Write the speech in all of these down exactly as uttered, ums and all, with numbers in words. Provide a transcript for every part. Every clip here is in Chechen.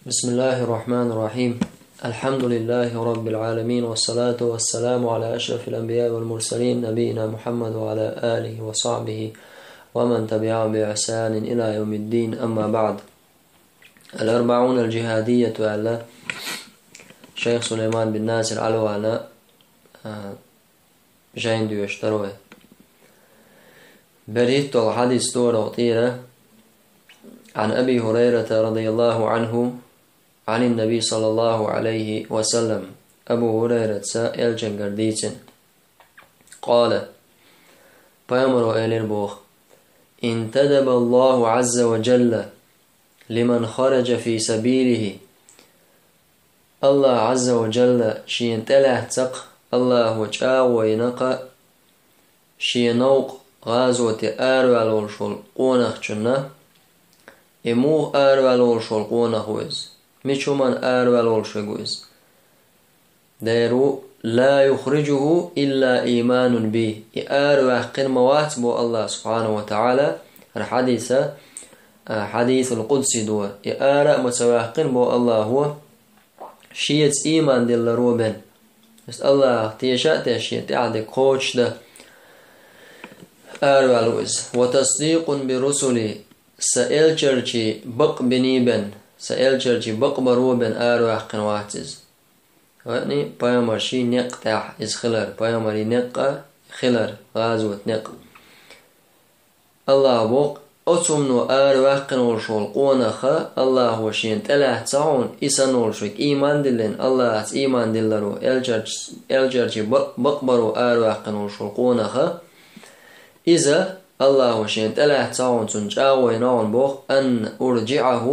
بسم الله الرحمن الرحيم. الحمد لله رب العالمين، والصلاة والسلام على أشرف الأنبياء والمرسلين، نبينا محمد وعلى آله وصحبه ومن تبعهم بإحسان إلى يوم الدين، أما بعد. الأربعون الجهادية аьлла, шайх Сулейман бин Насир Алвана, а, жайна доьшуш дар вай. БерхӀитталгӀа хьадис ду вай тӀера, عن أبي هريرة رضي الله عنه عن النبي صلى الله عليه وسلم, Абу ХӀурайрас элчангара дийцина. قال, пайхамаро элира боху: انتدب الله عز وجل لمن خرج في سبيله. АллахӀ Ӏазза ва Джалла шена тӀелаьцна-кх, АллахӀа чӀагӀо йина-кх шен новкъа гӀазоте араваьлла волуш волу къонахчунна. И муха араваьлла волуш волу къонах ву иза? Мича хӀуманна араваьлла волуш верг ву иза? Дера ву: لا يخرجه إلا إيمان بي. И араваьккхина ма вац, боху АллахӀа субхьанаху ва таӀала, хӀара хьадиса, а, хьадисул къудси ду. И ара а ма ца ваьккхина, боху АллахӀа, шеца ийман дилларо бен. Иштта АллахӀах теша а тешна, шен тӀаьхьа дерг кхочушдан араваьлла ву иза. وتصديق برسلي, сан элчанчий бакъбина бен, сан элчанчий бакъбаро бен араваьккхина вац иза. ВаьӀни пайхамарший некъа тӀехь иза хилар, пайхамарий некъа хилар, гӀазот некъа. АллахӀа боху, оцу хӀумано араваьккхина волуш волу къонаха, АллахӀа шена тӀелаьцна хьуна, и санна волуш верг ийман диллина, АллахӀаца ийман дилларо, элчарч-, элчарчий бакъ-, бакъбаро араваьккхина волуш волу къонаха, иза, АллахӀа шена тӀелаьцна хьуна, цунна чӀагӀо йина хьуна боху, أن أرجعه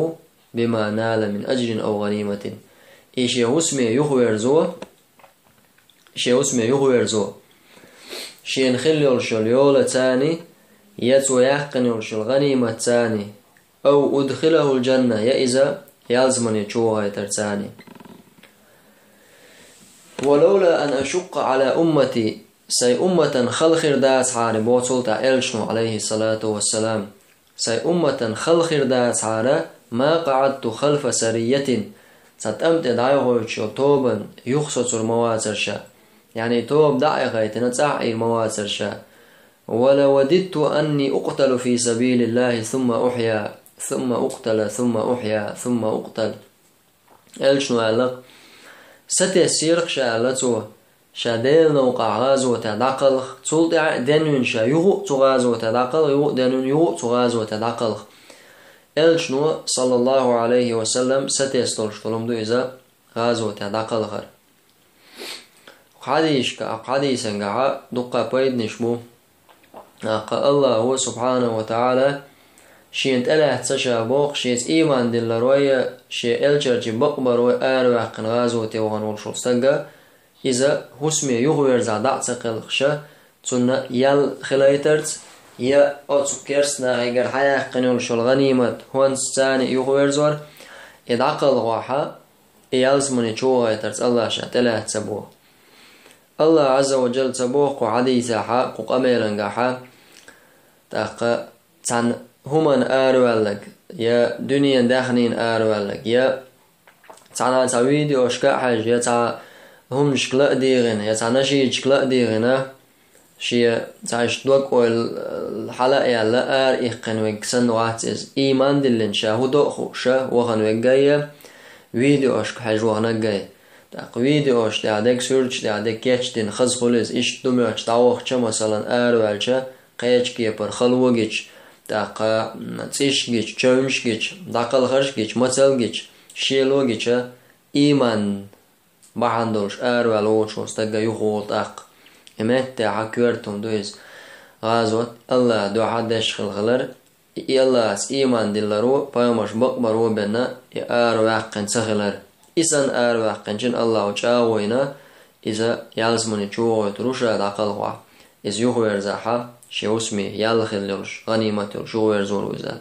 بما نال من أجر أو غنيمة. И шен хӀусаме юхаверзо, шен хӀусаме юхаверзо, шена хилла йолуш йолу йолаца, я цо яьккхина йолуш йолу гӀаниматца, أو أدخله الجنة, я иза ялсамане чу вохуьйтарца. ولولا أن أشق على أمتي, сайн умматан хала хир дацахьара, боху цул тӀаьхьа элчано, Ӏалайхиссалату вассалам, сайн умматан хала хир дацахьара, ما قعدت خلف سرية, цхьа тӀам тӀе дӀайохуьйтуш йолу тобанна юхасоцур ма вацара ша. ЯӀни тоба дӀа а яхийтина, цӀахь а Ӏийр ма вацара ша. ولوددت أني أقتل في سبيل الله ثم أحيا، ثم أقتل، ثم أحيا، ثم أقتل. Элчано аьлла, сатессера-кх ша, аьлла цо, ша Делан новкъахь гӀазотехь дӀакхалха, цул тӀаьхьа а денвина ша юха а цу гӀазотехь дӀакхалха, юха а денвина, юха а цу гӀазотехь дӀакхалха. Элчано, саллаллаху Ӏалайхи ва саллам, сатесна долуш долу хӀума ду иза, гӀазотехь дӀакхалхар. Хьадисашка, хьадисангахьа дуккха пайданаш бу. ТӀаккха АллахӀа субхьанаху ва таӀала шена тӀелаьцна ша боху, шеца ийман дилларой, шен элчарчий бакъбарой араваьккхина гӀазоте вахана волуш волу стага, иза хӀусаме юхаверзахь дӀа а ца кхалхаша, цунна ял хилийтарца, я оцу керстанахигара хьаяьккхина йолуш йолу гӀанимат хӀонсаца юхаверзор, и дӀакхалхахь, и ялсамане чу вохуьйтарца АллахӀа ша тӀелаьцна ца боху. АллахӀа Ӏазза ва Джалла ца боху кху хьадисехь, кху къамелангахь, тӀаккха цхьана хӀуманна араваьлларг, я дуьненан даьхнина араваьлларг, я цхьана цхьа видеошка а хьаьжна, я цхьа хӀуманашка ла а дийгӀина, я цхьа нашидашка ла а дийгӀина, шен цхьа иштта дог-ойла хьала а яьлла, ара иккхина верг санна вац иза. Ийман диллина ша, хӀун до а хууш, вахана верг а я, видеошка хьаьжна ваханарг а я. ТӀаккха видеошна тӀехь дерг, суьрташна тӀехь дерг кечдина хаза хуьлу иза, иштта ду моьттуш дӀавахча, масалан, араваьлча, кхечу кепара хало гича, тӀаккха, м, цӀиш гича, чевнаш гича, дӀакхалхарш гича, мацалла гича, шело гича, ийман бахьана долуш араваьлла воцуш волу стаг юхаволу тӀаккха. И меттехь коьрта хӀума ду иза. ГӀазот АллахӀан дуьхьа деш хила хилар, и АллахӀаца ийман дилларо, пайхамарш бакъбаро бен и араваьккхина ца хилар. И санна араваьккхинчун АллахӀа чӀагӀо йина, иза ялсамане чу вохуьйтур ву ша дӀакхалхахь, иза юхаверзахь, шен хӀусаме ял хилла йолуш, гӀанимат йолуш юхаверзор ву иза.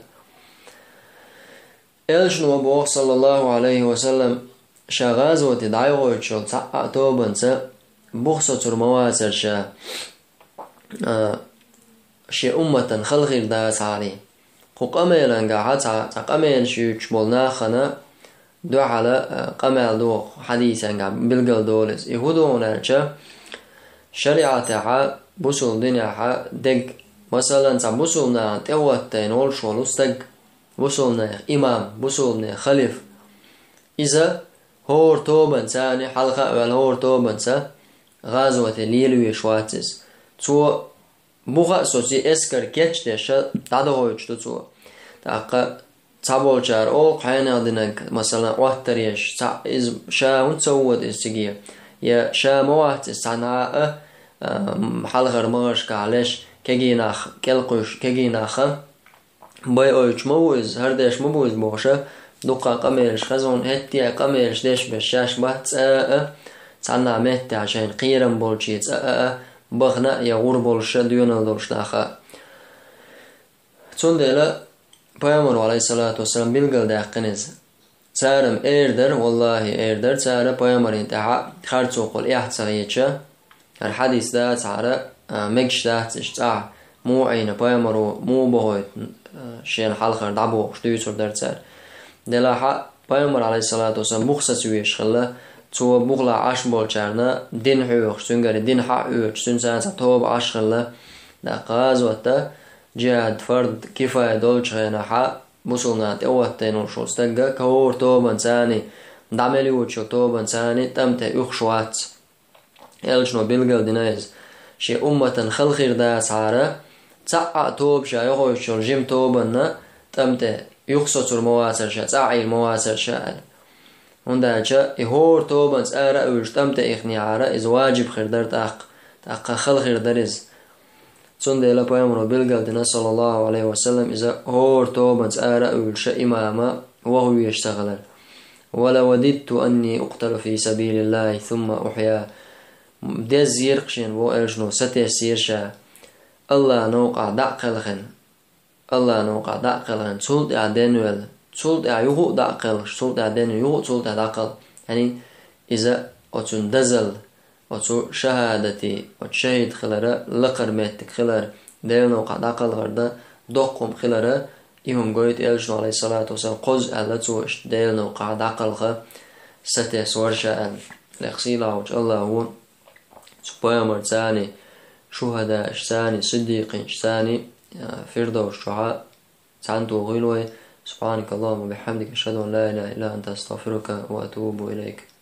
Элчано боху, саллаллаху Ӏалайхи ва саллам, ша гӀазоте дӀайохуьйтуш йолу цхьа а тобанца бух соцур ма вацара ша, а, шен умматан хала хир дацахьара. Кху къамелангахь цхьа, цхьа къамелаш юьйцуш болу нах хана, дуьхьала, а, къамел доху хьадисангахь билгал долу иза. И хӀун ду хьуна аьлча, шариӀатехьа, бусулба динехьа дерг, масалан, цхьа бусулба нахана тӀе а хӀоттийна волуш волу стаг, бусулба нехан имам, бусулба нехан халиф, иза хӀора тобанца, царна хьалха а ваьлла хӀора тобанца гӀазоте лелавеш вац иза. Цо буха а соций эскар кечдеш дӀадохуьйтуш ду цо. ТӀаккха цхьаболчара олу хьенех динарг, масалан, Ӏоттар еш, цхьаъ иза ша хӀунда ца вода иза циге, я ша ма вац иза цхьанхьа а, а, хьалхара магӀаршкахь леш, кегий нах кӀелкхуьйсуш, кегий наха байъуьйтуш ма ву иза, хӀара деш ма бу иза бохуш а, дуккха къамелаш хезна, хӀетте а къамелаш деш берш шаьш бац цкъа а, цхьанхьа меттехь шайна кхерам болче цкъа а, бахана а я гӀур болуш а доьналла долуш нах а. Цундела Пайхамаро, Ӏалайхиссалату вассалам, билгалдаьккхина иза. Цара-м эр дара, валлахӀи, эр дара цара Пайхамарна тӀаьхьа харцо кхуьула эхь ца хеташ, хӀара хьадис дацахьара, а, мегаш дац иштта цӀахь, муха Ӏийна Пайхамаро, муха бохуьйту, а, шена хьалхара дӀабохуш дуьйцур дара цара. Делахь а Пайхамар, Ӏалайхиссалату вассалам, бух сацавеш хилла, цо бухахь Ӏаш болчарна дин хьоьхуш, цуьнгара дин хьаоьцуш, цуьнца цхьа тоба Ӏаш хилла. ТӀаккха гӀазот а, джихӀад фард кифая долчу хенахь а, бусулба нахана тӀе а хӀоттийна волуш волу стаг а, кху хӀора тобанца, дӀа мел йоцучу тобанца тӀам тӀе уьхуш вац. Элчано билгалдина иза, шен умматана хала хир дацахьара, цхьа а тоба ша йохуьйтуш йолу жима тобанна тӀам тӀе юхасоцур ма вацара ша, цӀа а Ӏийр ма вацара ша аьлла. ХӀунда аьлча и хӀора тобанца ара а вуьйлуш тӀам тӀе ихнехьара, иза ваджиб хир дара тӀаккха, тӀаккха хала хир дара иза. Цундела Пайхамаро билгалдина, саллаллаху Ӏалайхи ва саллам, иза хӀора тобанца ара а вуьйлуш имама ваха везаш ца хилар. «Ва ла вадидту анни укталу фи сабилиллахи сумма ухья». Деззийра-кх шена, боху элчано, сатессийра ша, АллахӀан новкъахь дӀа а кхелхина. АллахӀан новкъахь дӀа а кхелхина, цул тӀаьхьа денвелла, цул тӀаьхьа юха а дӀа а кхелхаш, цул тӀаьхьа денвелла, юха а цул тӀаьхьа дӀакхалха. ХӀунда аьлча иза оцунна дозалла, оцу шахӀадатий, оцу шахӀид хилара лакхара меттиг хилар, Делан новкъахь дӀакхалхар дан доккха хӀума хилара, и хӀума гойту элчано, Ӏалайхиссалату вассалам, кхозза аьлла цо иштта Делан новкъахь дӀакхалха сатесна вара ша аьлла. Лекха сийлахь волчу АллахӀо цу пайхамаршцаний, шухӀадаашцаний, сиддикъинашцаний, а, Фирдовс чохь цхьаьна тухийла вай. سبحانك اللهم وبحمدك، أشهد أن لا إله إلا أنت، أستغفرك وأتوب إليك.